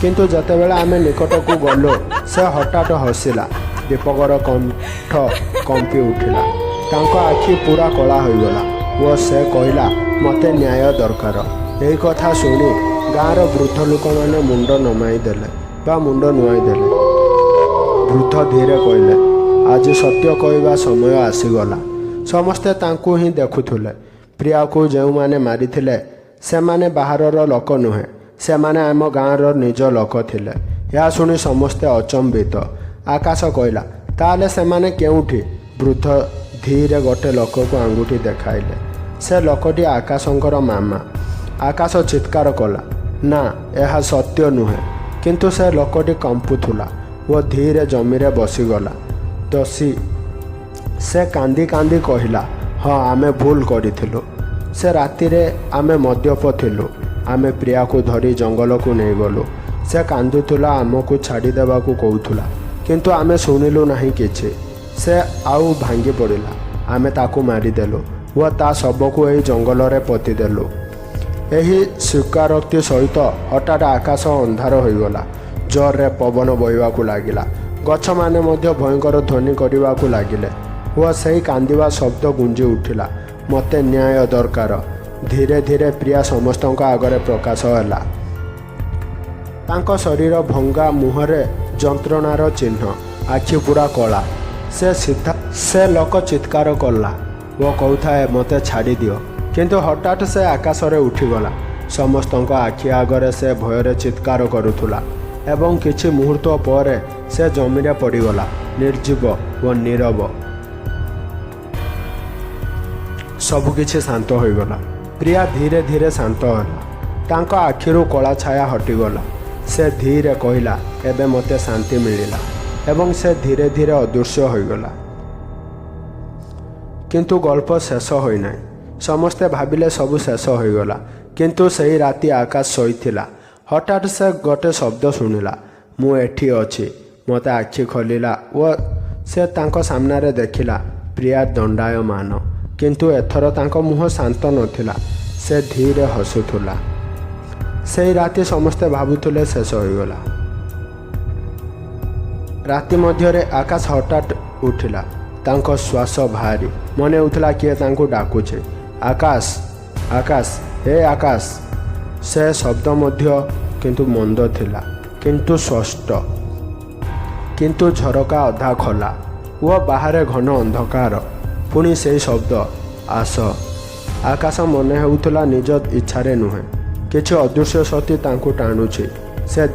କିନ୍ତୁ ଯେତେବେଳେ ଆମେ ନିକଟକୁ ଗଲୁ, ସେ ହଠାତ୍ ହସିଲା। ଦୀପକର କଣ୍ଠ କମ୍ପି ଉଠିଲା। ତାଙ୍କ ଆଖି ପୁରା କଳା ହୋଇଗଲା ଓ ସେ କହିଲା, "ମୋତେ ନ୍ୟାୟ ଦରକାର।" ଏହି କଥା ଶୁଣି ଗାଁର ବୃଦ୍ଧ ଲୋକମାନେ ମୁଣ୍ଡ ନମାଇ ଦେଲେ ବା ମୁଣ୍ଡ ନୁଆଇଁ ଦେଲେ। ବୃଦ୍ଧ ଧୀରେ କହିଲେ, "ଆଜି ସତ୍ୟ କହିବା ସମୟ ଆସିଗଲା।" ସମସ୍ତେ ତାଙ୍କୁ ହିଁ ଦେଖୁଥିଲେ। ପ୍ରିୟାକୁ ଯେଉଁମାନେ ମାରିଥିଲେ, ସେମାନେ ବାହାରର ଲୋକ ନୁହେଁ। ସେମାନେ ଆମ ଗାଁର ନିଜ ଲୋକ ଥିଲେ। ଏହା ଶୁଣି ସମସ୍ତେ ଅଚମ୍ବିତ। ଆକାଶ କହିଲା, "ତାହେଲେ ସେମାନେ କେଉଁଠି?" ବୃଦ୍ଧ ଧୀରେ ଗୋଟେ ଲୋକକୁ ଆଙ୍ଗୁଠି ଦେଖାଇଲେ। ସେ ଲୋକଟି ଆକାଶଙ୍କର ମାମା। ଆକାଶ ଚିତ୍କାର କଲା, "ନା, ଏହା ସତ୍ୟ ନୁହେଁ।" କିନ୍ତୁ ସେ ଲୋକଟି କମ୍ପୁଥିଲା ଓ ଧୀରେ ଜମିରେ ବସିଗଲା। ଦୋଷୀ। ସେ କାନ୍ଦି କାନ୍ଦି କହିଲା, "ହଁ, ଆମେ ଭୁଲ କରିଥିଲୁ। ସେ ରାତିରେ ଆମେ ମଦ୍ୟପ ଥିଲୁ। ଆମେ ପ୍ରିୟାକୁ ଧରି ଜଙ୍ଗଲକୁ ନେଇଗଲୁ। ସେ କାନ୍ଦୁଥିଲା, ଆମକୁ ଛାଡ଼ିଦେବାକୁ କହୁଥିଲା, କିନ୍ତୁ ଆମେ ଶୁଣିଲୁ ନାହିଁ କିଛି। ସେ ଆଉ ଭାଙ୍ଗି ପଡ଼ିଲା। ଆମେ ତାକୁ ମାରିଦେଲୁ ଓ ତା ଶବକୁ ଏହି ଜଙ୍ଗଲରେ ପୋତିଦେଲୁ।" ଏହି ସ୍ୱୀକାରୋକ୍ତି ସହିତ ହଠାତ୍ ଆକାଶ ଅନ୍ଧାର ହୋଇଗଲା। ଜୋରରେ ପବନ ବହିବାକୁ ଲାଗିଲା। ଗଛମାନେ ମଧ୍ୟ ଭୟଙ୍କର ଧ୍ୱନି କରିବାକୁ ଲାଗିଲେ ଓ ସେହି କାନ୍ଦିବା ଶବ୍ଦ ଗୁଞ୍ଜି ଉଠିଲା, "ମୋତେ ନ୍ୟାୟ ଦରକାର।" ଧୀରେ ଧୀରେ ପ୍ରିୟା ସମସ୍ତଙ୍କ ଆଗରେ ପ୍ରକାଶ ହେଲା। ତାଙ୍କ ଶରୀର ଭଙ୍ଗା, ମୁହଁରେ ଯନ୍ତ୍ରଣାର ଚିହ୍ନ, ଆଖି ପୁରା କଳା। ସେ ସିଧା ସେ ଲୋକ ଚିତ୍କାର କଲା ଓ କହୁଥାଏ, "ମୋତେ ଛାଡ଼ିଦିଅ।" କିନ୍ତୁ ହଠାତ୍ ସେ ଆକାଶରେ ଉଠିଗଲା। ସମସ୍ତଙ୍କ ଆଖି ଆଗରେ ସେ ଭୟରେ ଚିତ୍କାର କରୁଥିଲା ଏବଂ କିଛି ମୁହୂର୍ତ୍ତ ପରେ ସେ ଜମିରେ ପଡ଼ିଗଲା, ନିର୍ଜୀବ ଓ ନୀରବ। ସବୁକିଛି ଶାନ୍ତ ହୋଇଗଲା। ପ୍ରିୟା ଧୀରେ ଧୀରେ ଶାନ୍ତ ହେଲା। ତାଙ୍କ ଆଖିରୁ କଳା ଛାୟା ହଟିଗଲା। ସେ ଧୀରେ କହିଲା, "ଏବେ ମୋତେ ଶାନ୍ତି ମିଳିଲା।" ଏବଂ ସେ ଧୀରେ ଧୀରେ ଅଦୃଶ୍ୟ ହୋଇଗଲା। କିନ୍ତୁ ଗଳ୍ପ ଶେଷ ହୋଇନାହିଁ। ସମସ୍ତେ ଭାବିଲେ ସବୁ ଶେଷ ହୋଇଗଲା। କିନ୍ତୁ ସେହି ରାତି ଆକାଶ ଶୋଇଥିଲା। ହଠାତ୍ ସେ ଗୋଟେ ଶବ୍ଦ ଶୁଣିଲା, "ମୁଁ ଏଠି ଅଛି।" ମୋତେ ଆଖି ଖୋଲିଲା ଓ ସେ ତାଙ୍କ ସାମ୍ନାରେ ଦେଖିଲା ପ୍ରିୟା, ଦଣ୍ଡାୟମାନ। କିନ୍ତୁ ଏଥର ତାଙ୍କ ମୁହଁ ଶାନ୍ତ ନଥିଲା। ସେ ଧୀରେ ହସୁଥିଲା। ସେଇ ରାତି ସମସ୍ତେ ଭାବୁଥିଲେ ଶେଷ ହୋଇଗଲା। ରାତି ମଧ୍ୟରେ ଆକାଶ ହଠାତ୍ ଉଠିଲା। ତାଙ୍କ ଶ୍ୱାସ ଭାରି। ମନେ ହେଉଥିଲା କିଏ ତାଙ୍କୁ ଡାକୁଛି, "ଆକାଶ, ଆକାଶ, ହେ ଆକାଶ!" ସେ ଶବ୍ଦ ମଧ୍ୟ କିନ୍ତୁ ମନ୍ଦ ଥିଲା, କିନ୍ତୁ ସ୍ପଷ୍ଟ। କିନ୍ତୁ ଝରକା ଅଧା ଖୋଲା ଓ ବାହାରେ ଘନ ଅନ୍ଧକାର। ପୁଣି ସେଇ ଶବ୍ଦ, "ଆସ।" ଆକାଶ ମନେ ହେଉଥିଲା ନିଜ ଇଚ୍ଛାରେ ନୁହେଁ, କିଛି ଅଦୃଶ୍ୟ ଶକ୍ତି ତାଙ୍କୁ ଟାଣୁଛି। ସେ